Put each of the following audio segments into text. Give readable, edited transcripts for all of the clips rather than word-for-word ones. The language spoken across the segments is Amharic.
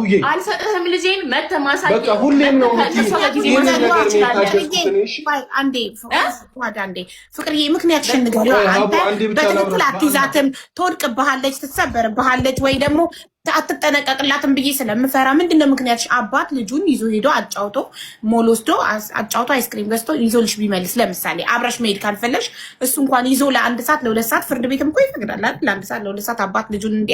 አቡዬ አልሰጥህም። ልጄን መተህ ማሳየት በቃ ሁሌም ነው አንዴ ፍቅርዬ፣ ምክንያትሽን ንገሪው። አንተ በትክክል አትይዛትም፣ ትወድቅብሃለች፣ ትሰበርብሃለች ወይ ደግሞ አትጠነቀቅላትም ብዬ ስለምፈራ ምንድን ነው ምክንያትሽ? አባት ልጁን ይዞ ሄዶ አጫውቶ ሞል ወስዶ አጫውቶ አይስክሪም ገዝቶ ይዞልሽ ቢመልስ፣ ለምሳሌ አብረሽ መሄድ ካልፈለሽ እሱ እንኳን ይዞ ለ1 ሰዓት ለ2 ሰዓት፣ ፍርድ ቤትም እኮ ይፈቅዳል አይደል? ለ1 ሰዓት ለ2 ሰዓት አባት ልጁን እንዴ፣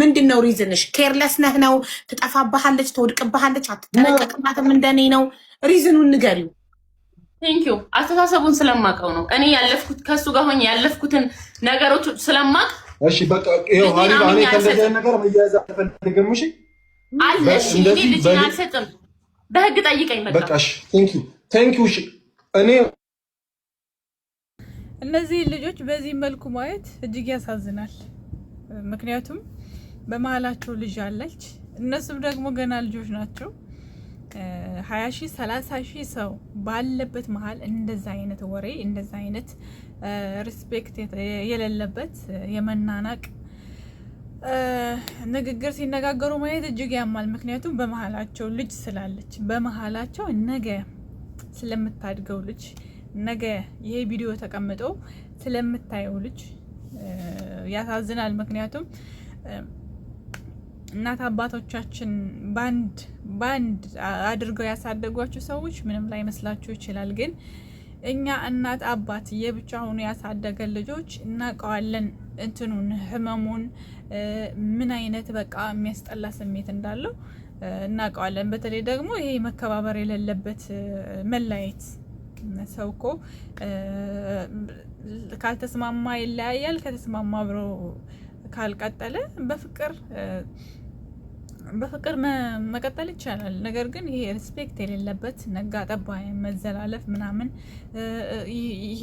ምንድን ነው reason ሽ? Careless ነህ ነው? ትጠፋብሃለች፣ ትወድቅብሃለች፣ አትጠነቀቅላትም እንደኔ ነው? Reason ኑን ንገሪው። Thank you። አስተሳሰቡን ስለማውቀው ነው። እኔ ያለፍኩት ከእሱ ጋር ሆኜ ያለፍኩትን ነገሮች ስለማውቅ። እሺ በቃ ይኸው ሀቢባ፣ እኔ ከእንደዚህ አይነት ነገር መያዝ አልፈልግም። እሺ። አለ እሺ፣ እኔ ልጄን አልሰጥም። በህግ ጠይቀኝ። በቃ። በቃ እሺ፣ thank you, thank you። እሺ እኔ እነዚህ ልጆች በዚህ መልኩ ማየት እጅግ ያሳዝናል። ምክንያቱም በመሀላቸው ልጅ አለች፣ እነሱም ደግሞ ገና ልጆች ናቸው። 20,000 30,000 ሰው ባለበት መሀል እንደዛ አይነት ወሬ፣ እንደዛ አይነት respect የሌለበት የመናናቅ ንግግር ሲነጋገሩ ማየት እጅግ ያማል። ምክንያቱም በመሀላቸው ልጅ ስላለች፣ በመሀላቸው ነገ ስለምታድገው ልጅ፣ ነገ ይሄ ቪዲዮ ተቀምጦ ስለምታየው ልጅ ያሳዝናል። ምክንያቱም እናት አባቶቻችን ባንድ ባንድ አድርገው ያሳደጓችሁ ሰዎች ምንም ላይመስላችሁ ይችላል። ግን እኛ እናት አባት የብቻ ሆኖ ያሳደገን ልጆች እናውቀዋለን። እንትኑን ህመሙን፣ ምን አይነት በቃ የሚያስጠላ ስሜት እንዳለው እናውቀዋለን። በተለይ ደግሞ ይሄ መከባበር የሌለበት መለያየት፣ ሰው እኮ ካልተስማማ ይለያያል። ከተስማማ አብሮ ካልቀጠለ በፍቅር በፍቅር መቀጠል ይቻላል። ነገር ግን ይሄ respect የሌለበት ነጋ ጠባ መዘላለፍ ምናምን፣ ይሄ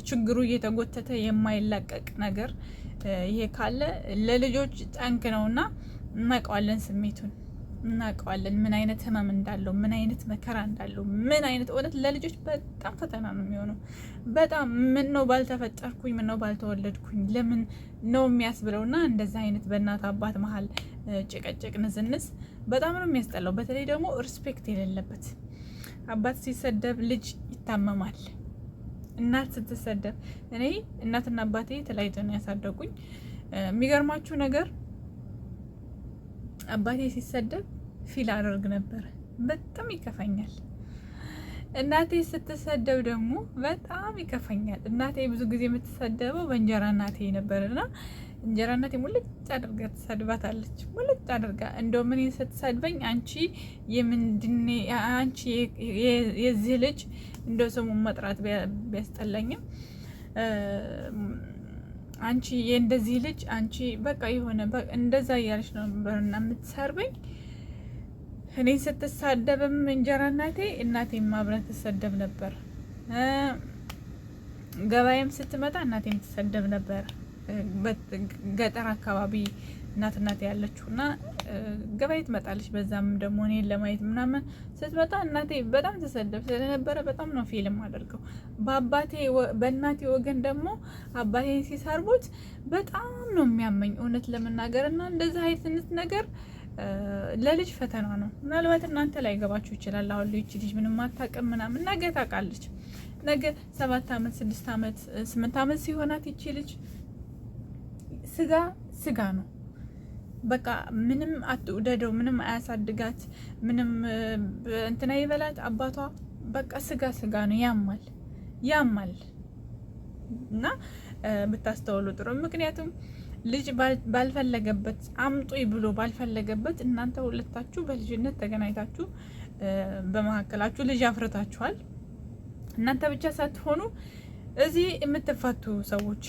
ችግሩ እየተጎተተ የማይላቀቅ ነገር ይሄ ካለ ለልጆች ጠንቅ ነውና እናውቀዋለን፣ ስሜቱን እናውቀዋለን፣ ምን አይነት ህመም እንዳለው፣ ምን አይነት መከራ እንዳለው፣ ምን አይነት እውነት ለልጆች በጣም ፈተና ነው የሚሆነው። በጣም ምን ነው ባልተፈጠርኩኝ፣ ምን ነው ባልተወለድኩኝ፣ ለምን ነው የሚያስብለው። እና እንደዚህ አይነት በእናት አባት መሀል ጭቅጭቅ፣ ንዝንዝ በጣም ነው የሚያስጠላው። በተለይ ደግሞ respect የሌለበት፣ አባት ሲሰደብ ልጅ ይታመማል። እናት ስትሰደብ፣ እኔ እናትና አባቴ ተለያይተው ነው ያሳደጉኝ። የሚገርማችሁ ነገር አባቴ ሲሰደብ feel አደርግ ነበር። በጣም ይከፋኛል። እናቴ ስትሰደብ ደግሞ በጣም ይከፋኛል። እናቴ ብዙ ጊዜ የምትሰደበው በእንጀራ እናቴ ነበርና እንጀራ እናቴ ሙልጭ አድርጋ ትሰድባታለች። ሙልጭ አድርጋ እንደው እኔን ስትሰድበኝ አንቺ የምንድኔ፣ አንቺ የዚህ ልጅ፣ እንደው ስሙን መጥራት ቢያስጠላኝም፣ አንቺ የእንደዚህ ልጅ፣ አንቺ በቃ የሆነ እንደዛ እያለች ነው ነበርና የምትሰርበኝ። እኔ ስትሳደብም እንጀራ እናቴ፣ እናቴም አብረን ትሰደብ ነበር። ገበያም ስትመጣ እናቴም ትሰደብ ነበር። ገጠር አካባቢ እናት እናቴ ያለችው እና ገበያ ትመጣለች። በዛም ደግሞ እኔን ለማየት ምናምን ስትመጣ እናቴ በጣም ተሰደብ ስለነበረ በጣም ነው feel የማደርገው። በአባቴ በእናቴ ወገን ደግሞ አባቴን ሲሰርቡት በጣም ነው የሚያመኝ እውነት ለመናገር። እና እንደዚህ አይነት ነገር ለልጅ ፈተና ነው። ምናልባት እናንተ ላይገባችሁ ይችላል። አሁን ልጅ ልጅ ምንም አታውቅም ምናምን፣ ነገ ታውቃለች። ነገ 7 አመት፣ 6 አመት፣ 8 አመት ሲሆናት ይቺ ልጅ ስጋ ስጋ ነው። በቃ ምንም አትውደደው፣ ምንም አያሳድጋት፣ ምንም እንትና ይበላት አባቷ፣ በቃ ስጋ ስጋ ነው። ያማል ያማል። እና ብታስተውሉ ጥሩ። ምክንያቱም ልጅ ባልፈለገበት፣ አምጡኝ ብሎ ባልፈለገበት፣ እናንተ ሁለታችሁ በልጅነት ተገናኝታችሁ በመካከላችሁ ልጅ አፍርታችኋል። እናንተ ብቻ ሳትሆኑ እዚህ የምትፋቱ ሰዎች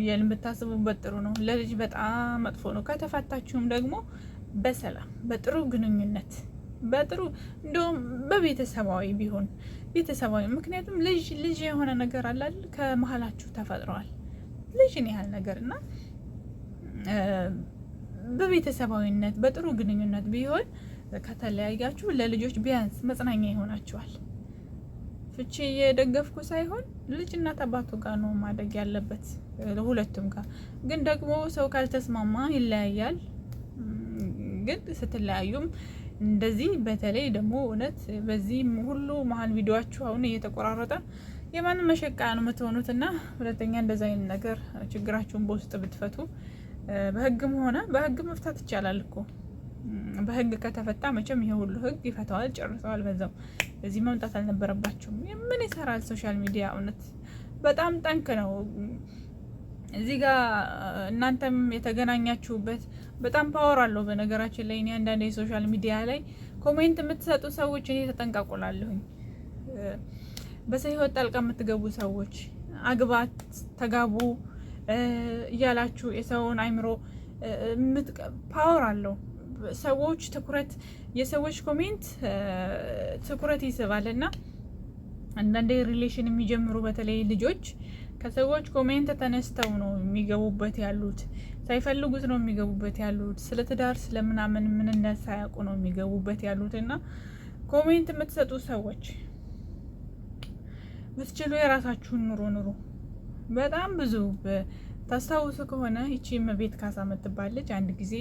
የምታስቡበት ጥሩ ነው። ለልጅ በጣም መጥፎ ነው። ከተፋታችሁም ደግሞ በሰላም፣ በጥሩ ግንኙነት፣ በጥሩ እንደውም በቤተሰባዊ ቢሆን፣ ቤተሰባዊ፣ ምክንያቱም ልጅ ልጅ የሆነ ነገር አለ አይደል? ከመሀላችሁ ተፈጥረዋል ልጅን ያህል ነገር። እና በቤተሰባዊነት በጥሩ ግንኙነት ቢሆን ከተለያያችሁ ለልጆች ቢያንስ መጽናኛ ይሆናችኋል። ፍቺ እየደገፍኩ ሳይሆን ልጅ እናት አባቱ ጋር ነው ማደግ ያለበት፣ ሁለቱም ጋር። ግን ደግሞ ሰው ካልተስማማ ይለያያል። ግን ስትለያዩም እንደዚህ በተለይ ደግሞ እውነት በዚህ ሁሉ መሀል ቪዲዮችሁ አሁን እየተቆራረጠ የማንም መሸቃያ ነው የምትሆኑት። እና ሁለተኛ እንደዚ አይነት ነገር ችግራችሁን በውስጥ ብትፈቱ በህግም ሆነ በህግ መፍታት ይቻላል እኮ። በህግ ከተፈታ መቼም ይሄ ሁሉ ህግ ይፈታዋል፣ ጨርሰዋል። በዛው እዚህ መምጣት አልነበረባችሁም። ምን ይሰራል social media? እውነት በጣም ጠንክ ነው። እዚህ ጋር እናንተም የተገናኛችሁበት በጣም power አለው። በነገራችን ላይ እኔ አንዳንድ የ social media ላይ comment የምትሰጡ ሰዎች እኔ ተጠንቀቁ እላለሁኝ። በሰው ህይወት ጣልቃ የምትገቡ ሰዎች አግባት፣ ተጋቡ እያላችሁ የሰውን አይምሮ power አለው። ሰዎች ትኩረት የሰዎች comment ትኩረት ይስባል እና አንዳንዴ relation የሚጀምሩ በተለይ ልጆች ከሰዎች comment ተነስተው ነው የሚገቡበት ያሉት። ሳይፈልጉት ነው የሚገቡበት ያሉት። ስለ ትዳር ስለምናምን ምንነት ሳያውቁ ነው የሚገቡበት ያሉት እና comment የምትሰጡ ሰዎች ብትችሉ የራሳችሁን ኑሮ ኑሩ። በጣም ብዙ ታስታውሱ ከሆነ ይቺ እመቤት ካሳ የምትባል ልጅ አንድ ጊዜ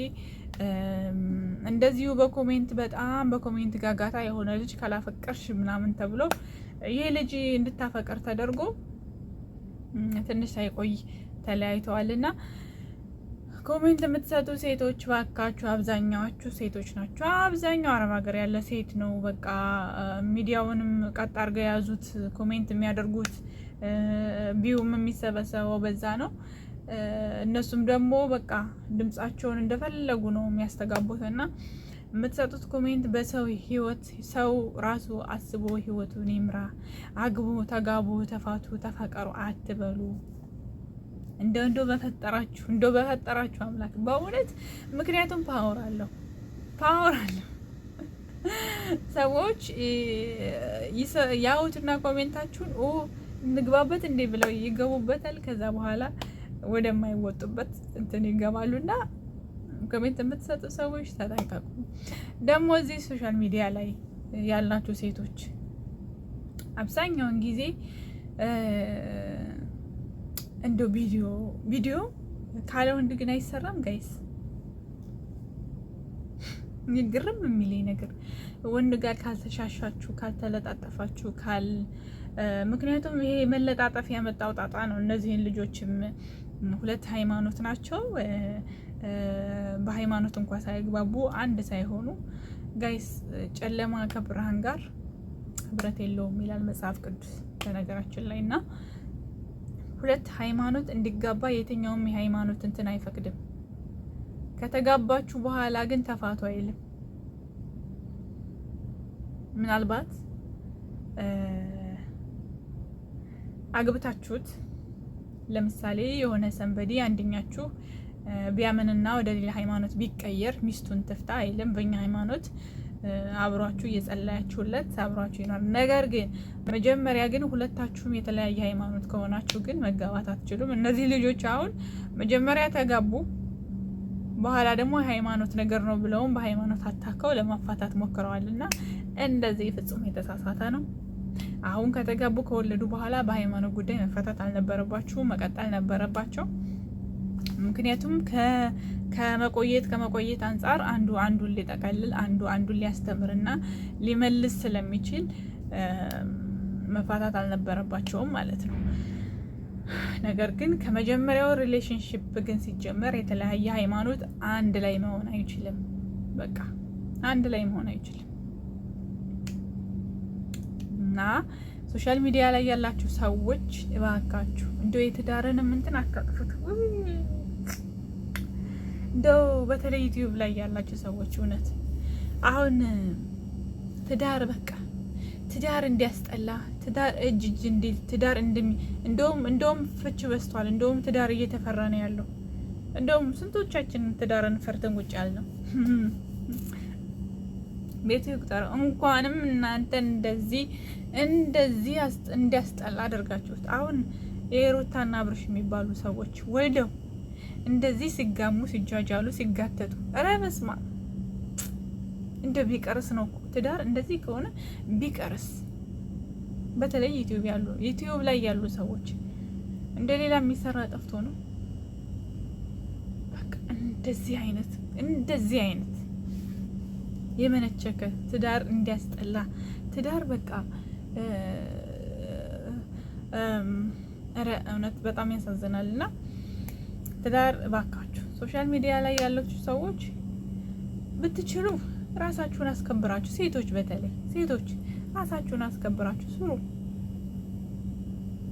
እንደዚሁ በ comment በጣም በ comment ጋጋታ የሆነ ልጅ ካላፈቀርሽ ምናምን ተብሎ ይሄ ልጅ እንድታፈቅር ተደርጎ ትንሽ ሳይቆይ ተለያይተዋል። እና comment የምትሰጡ ሴቶች ባካችሁ፣ አብዛኛዎቹ ሴቶች ናቸው። አብዛኛው አረብ ሀገር ያለ ሴት ነው። በቃ ሚዲያውንም ቀጥ አድርገው የያዙት comment የሚያደርጉት view ም የሚሰበሰበው በዛ ነው። እነሱም ደግሞ በቃ ድምጻቸውን እንደፈለጉ ነው የሚያስተጋቡት እና የምትሰጡት comment በሰው ህይወት ሰው ራሱ አስቦ ህይወቱን ይምራ። አግቡ፣ ተጋቡ፣ ተፋቱ፣ ተፋቀሩ አትበሉ። እንደው እንደው በፈጠራችሁ እንደው በፈጠራችሁ አምላክ በእውነት ምክንያቱም power አለው power አለው። ሰዎች ያዩትና comment ኣችሁን ኦ እንግባበት እንዴ ብለው ይገቡበታል። ከዛ በኋላ ወደማይወጡበት እንትን ይገባሉና comment የምትሰጡ ሰዎች ተጠንቀቁ። ደግሞ እዚህ social media ላይ ያላችሁ ሴቶች አብዛኛውን ጊዜ እንደው ቪዲዮ ቪዲዮ ካለ ወንድ ግን አይሰራም guys። ግርም የሚለኝ ነገር ወንድ ጋር ካልተሻሻችሁ፣ ካልተለጣጠፋችሁ ካል ምክንያቱም ይሄ መለጣጠፍ ያመጣው ጣጣ ነው። እነዚህን ልጆችም ሁለት ሃይማኖት ናቸው። በሃይማኖት እንኳ ሳይግባቡ አንድ ሳይሆኑ guys፣ ጨለማ ከብርሃን ጋር ህብረት የለውም ይላል መጽሐፍ ቅዱስ በነገራችን ላይ እና ሁለት ሃይማኖት እንዲጋባ የትኛውም የሃይማኖት እንትን አይፈቅድም። ከተጋባችሁ በኋላ ግን ተፋቱ አይልም። ምናልባት አግብታችሁት ለምሳሌ የሆነ somebody አንደኛችሁ ቢያምንና ወደ ሌላ ሃይማኖት ቢቀየር ሚስቱን ትፍታ አይልም። በእኛ ሃይማኖት አብሯችሁ እየጸለያችሁለት አብሯችሁ ይኖራል። ነገር ግን መጀመሪያ ግን ሁለታችሁም የተለያየ ሃይማኖት ከሆናችሁ ግን መጋባት አትችሉም። እነዚህ ልጆች አሁን መጀመሪያ ተጋቡ፣ በኋላ ደግሞ የሃይማኖት ነገር ነው ብለውም በሃይማኖት አታከው ለማፋታት ሞክረዋል። እና እንደዚህ ፍጹም የተሳሳተ ነው። አሁን ከተጋቡ ከወለዱ በኋላ በሃይማኖት ጉዳይ መፈታት አልነበረባችሁም፣ መቀጠል ነበረባቸው። ምክንያቱም ከመቆየት ከመቆየት አንጻር አንዱ አንዱን ሊጠቀልል አንዱ አንዱን ሊያስተምርና ሊመልስ ስለሚችል መፋታት አልነበረባቸውም ማለት ነው። ነገር ግን ከመጀመሪያው relationship ግን ሲጀመር የተለያየ ሃይማኖት አንድ ላይ መሆን አይችልም። በቃ አንድ ላይ መሆን አይችልም። እና social media ላይ ያላችሁ ሰዎች እባካችሁ እንደው የትዳርንም እንትን አታጥፉት። እንደው በተለይ ዩቲዩብ ላይ ያላችሁ ሰዎች እውነት አሁን ትዳር በቃ ትዳር እንዲያስጠላ፣ ትዳር እጅ እጅ እንዲል፣ ትዳር እንደሚ እንደውም እንደውም ፍች በዝቷል። እንደውም ትዳር እየተፈራ ነው ያለው። እንደውም ስንቶቻችን ትዳርን ፈርተን ቁጭ ያልነው ቤቱ ይቁጠረው። እንኳንም እናንተ እንደዚህ እንደዚህ እንዲያስጠላ አደርጋችሁት። አሁን የሩታና አብርሽ የሚባሉ ሰዎች ወልደው እንደዚህ ሲጋሙ፣ ሲጃጃሉ፣ ሲጋተቱ ኧረ በስመ አብ እንደ ቢቀርስ ነው ትዳር እንደዚህ ከሆነ ቢቀርስ። በተለይ ዩቲዩብ ያሉ ዩቲዩብ ላይ ያሉ ሰዎች እንደ ሌላ የሚሰራ ጠፍቶ ነው። በቃ እንደዚህ አይነት እንደዚህ አይነት የመነቸከ ትዳር እንዲያስጠላ ትዳር በቃ ኧረ እውነት በጣም ያሳዝናል። እና ትዳር እባካችሁ social media ላይ ያላችሁ ሰዎች ብትችሉ ራሳችሁን አስከብራችሁ፣ ሴቶች በተለይ ሴቶች ራሳችሁን አስከብራችሁ ስሩ።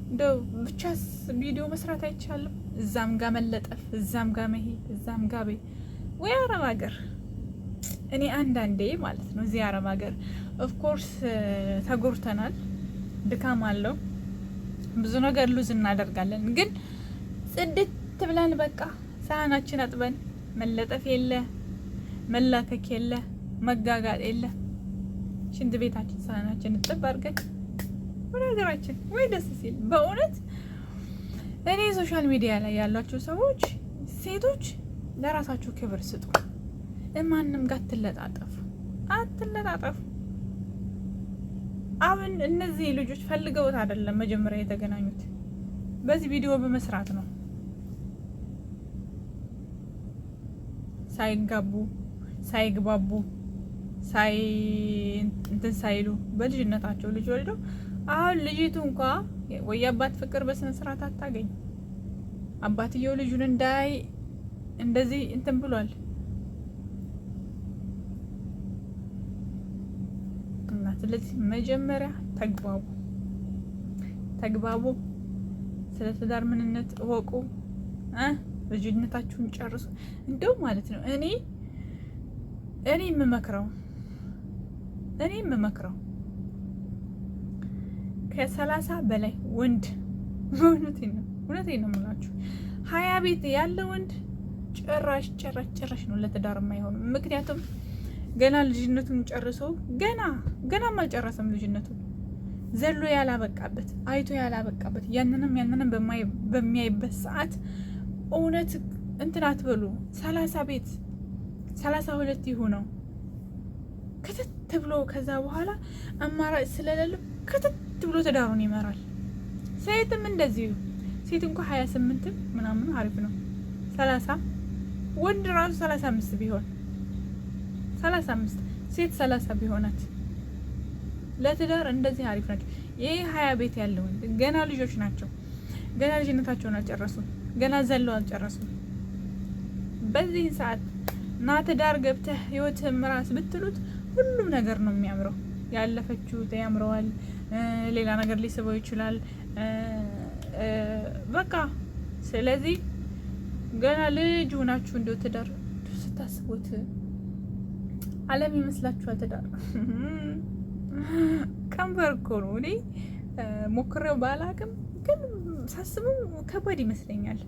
እንደው ብቻስ ቪዲዮ መስራት አይቻልም። እዛም ጋ መለጠፍ፣ እዛም ጋ መሄድ፣ እዛም ጋ ቤ ወይ አረብ ሀገር እኔ አንዳንዴ ማለት ነው እዚህ አረብ ሀገር of course ተጎድተናል፣ ድካም አለው፣ ብዙ ነገር lose እናደርጋለን። ግን ጽድት ብለን በቃ ሳህናችን አጥበን መለጠፍ የለ መላከክ የለ መጋጋጥ የለ ሽንት ቤታችን ሳህናችን እጥብ አድርገን ወደ ሀገራችን ወይ ደስ ሲል በእውነት። እኔ social media ላይ ያላችሁ ሰዎች ሴቶች ለራሳችሁ ክብር ስጡ። ማንም ጋር አትለጣጠፉ፣ አትለጣጠፉ። አሁን እነዚህ ልጆች ፈልገውት አይደለም መጀመሪያ የተገናኙት፣ በዚህ ቪዲዮ በመስራት ነው። ሳይጋቡ ሳይግባቡ ሳይ እንትን ሳይሉ በልጅነታቸው ልጅ ወልደው አሁን ልጅቱ እንኳ ወይ አባት ፍቅር በስነ ስርዓት አታገኝ። አባትየው ልጁን እንዳይ እንደዚህ እንትን ብሏል። እና ስለዚህ መጀመሪያ ተግባቡ፣ ተግባቡ፣ ስለ ትዳር ምንነት እወቁ፣ ልጅነታችሁን ጨርሱ። እንደው ማለት ነው እኔ የምመክረው ከ30 በላይ ወንድ፣ እውነቴን ነው፣ እውነቴን ነው የምላችሁ፣ 20 ቤት ያለ ወንድ ጭራሽ ጭራሽ ጭራሽ ነው ለትዳር የማይሆኑ። ምክንያቱም ገና ልጅነቱን ጨርሶ ገና ገናም አልጨረሰም ልጅነቱን ዘሎ ያላበቃበት፣ አይቶ ያላበቃበት፣ ያንንም ያንንም በሚያይበት ሰዓት እውነት እንትን አትበሉ። 30 ቤት 32 ይሁነው ክትት ብሎ ከዛ በኋላ አማራጭ ስለሌለው ክትት ብሎ ትዳሩን ይመራል። ሴትም እንደዚሁ፣ ሴት እንኳ 28ም ምናምን አሪፍ ነው። 30 ወንድ ራሱ 35 ቢሆን፣ 35 ሴት 30 ቢሆናት ለትዳር እንደዚህ አሪፍ ናቸው። ይህ 20 ቤት ያለው ወንድ ገና ልጆች ናቸው። ገና ልጅነታቸውን አልጨረሱም። ገና ዘለው አልጨረሱም። በዚህን ሰዓት ና ትዳር ገብተህ ህይወትህን ምራስ ብትሉት ሁሉም ነገር ነው የሚያምረው። ያለፈችው ያምረዋል። ሌላ ነገር ሊስበው ይችላል። በቃ ስለዚህ ገና ልጅ ሆናችሁ እንደው ትዳር ስታስቡት ዓለም ይመስላችኋል። ትዳር ቀንበር እኮ ነው። እኔ ሞክሬው ባላቅም ግን ሳስበው ከባድ ይመስለኛል።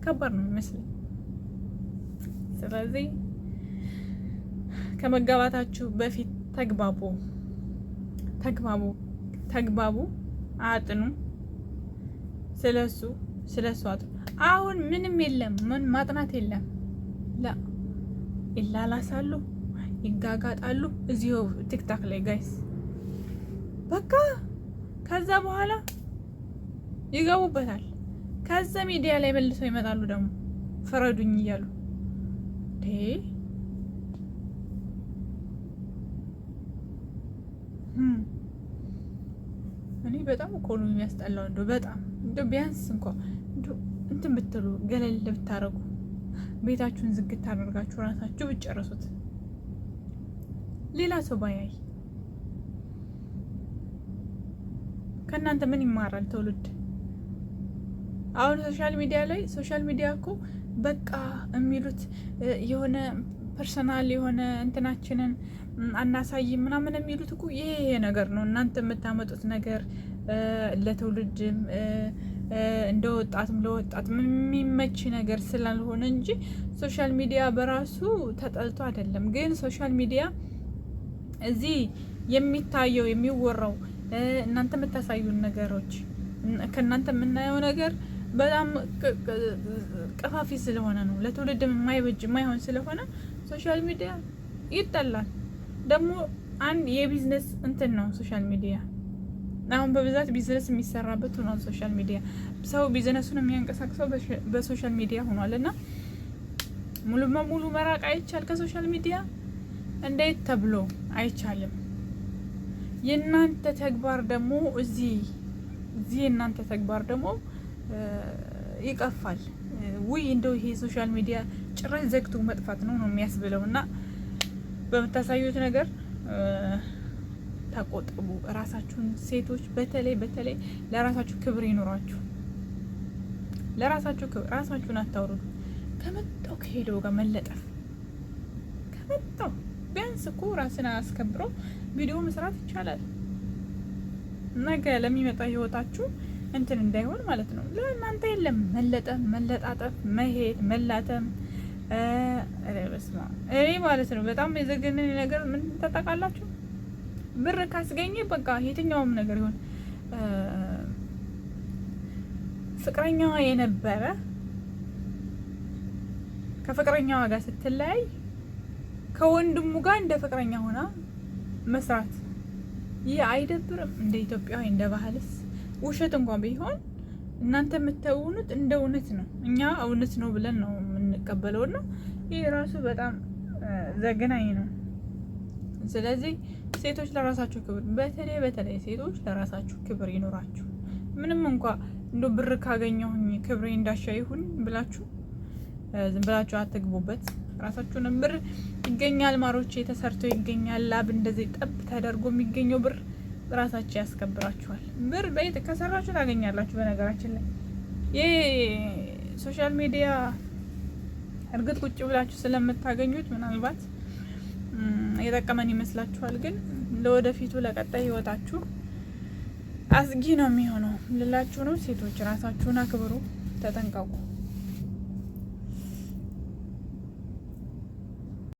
ከባድ ነው የሚመስለኝ። ስለዚህ ከመጋባታችሁ በፊት ተግባቡ፣ ተግባቡ፣ ተግባቡ፣ አጥኑ። ስለሱ ስለሱ አጥኑ። አሁን ምንም የለም፣ ምን ማጥናት የለም። ላ ይላላሳሉ፣ ይጋጋጣሉ እዚሁ TikTok ላይ guys። በቃ ከዛ በኋላ ይገቡበታል። ከዛ ሚዲያ ላይ መልሰው ይመጣሉ ደግሞ ፍረዱኝ እያሉ። እኔ በጣም እኮ ነው የሚያስጠላው። እንደው በጣም እንደው ቢያንስ እንኳ እንደው እንትን ብትሉ፣ ገለል ብታረጉ፣ ቤታችሁን ዝግት አደርጋችሁ ራሳችሁ ብትጨርሱት ሌላ ሰው ባያይ ከእናንተ ምን ይማራል ትውልድ? አሁን social media ላይ social media እኮ በቃ የሚሉት የሆነ personal የሆነ እንትናችንን አናሳይም ምናምን የሚሉት እኮ ይሄ ይሄ ነገር ነው። እናንተ የምታመጡት ነገር ለትውልድም እንደ ወጣትም ለወጣትም የሚመች ነገር ስላልሆነ እንጂ social media በራሱ ተጠልቶ አይደለም። ግን social media እዚህ የሚታየው፣ የሚወራው፣ እናንተ የምታሳዩን ነገሮች፣ ከእናንተ የምናየው ነገር በጣም ቀፋፊ ስለሆነ ነው። ለትውልድም የማይበጅ፣ የማይሆን ስለሆነ social media ይጠላል። ደግሞ አንድ የቢዝነስ እንትን ነው social media። አሁን በብዛት ቢዝነስ የሚሰራበት ሆኗል። Social media ሰው ቢዝነሱን የሚያንቀሳቅሰው በ social media ሆኗል እና ሙሉ በሙሉ መራቅ አይቻል ከ social media። እንዴት ተብሎ አይቻልም። የእናንተ ተግባር ደግሞ እዚህ እዚህ የእናንተ ተግባር ደግሞ ይቀፋል። ውይ እንደው ይሄ social media ጭራሽ ዘግቶ መጥፋት ነው ነው የሚያስብለው። እና በምታሳዩት ነገር ተቆጠቡ። እራሳችሁን ሴቶች በተለይ በተለይ ለራሳችሁ ክብር ይኖራችሁ። ለራሳችሁ ክብር ራሳችሁን አታውርዱ። ከመጣው ከሄደው ጋር መለጠፍ ከመጣው ቢያንስ እኮ ራስን አስከብሮ ቪዲዮ መስራት ይቻላል። ነገ ለሚመጣ ህይወታችሁ እንትን እንዳይሆን ማለት ነው። ለእናንተ የለም መለጠፍ፣ መለጣጠፍ፣ መሄድ፣ መላተም። በስመ አብ እኔ ማለት ነው በጣም የዘገነኝ ነገር ምን ታውቃላችሁ? ብር ካስገኘ በቃ የትኛውም ነገር ይሆን ፍቅረኛዋ የነበረ ከፍቅረኛዋ ጋር ስትለያይ ከወንድሙ ጋር እንደ ፍቅረኛ ሆና መስራት ይህ አይደብርም? እንደ ኢትዮጵያዊ እንደ ባህልስ ውሸት እንኳን ቢሆን እናንተ የምትተውኑት እንደ እውነት ነው። እኛ እውነት ነው ብለን ነው የምንቀበለው እና ይህ ራሱ በጣም ዘግናኝ ነው። ስለዚህ ሴቶች ለራሳችሁ ክብር፣ በተለይ በተለይ ሴቶች ለራሳችሁ ክብር ይኖራችሁ። ምንም እንኳ እንደ ብር ካገኘሁኝ ክብሬ እንዳሻ ይሁን ብላችሁ ዝም ብላችሁ አትግቡበት። ራሳችሁንም ብር ይገኛል፣ ማሮቼ ተሰርቶ ይገኛል። ላብ እንደዚህ ጠብ ተደርጎ የሚገኘው ብር ራሳችሁ ያስከብራችኋል። ብር በየት ከሰራችሁ ታገኛላችሁ። በነገራችን ላይ ይህ social media እርግጥ ቁጭ ብላችሁ ስለምታገኙት ምናልባት የጠቀመን ይመስላችኋል። ግን ለወደፊቱ ለቀጣይ ህይወታችሁ አስጊ ነው የሚሆነው ልላችሁ ነው። ሴቶች ራሳችሁን አክብሩ፣ ተጠንቀቁ።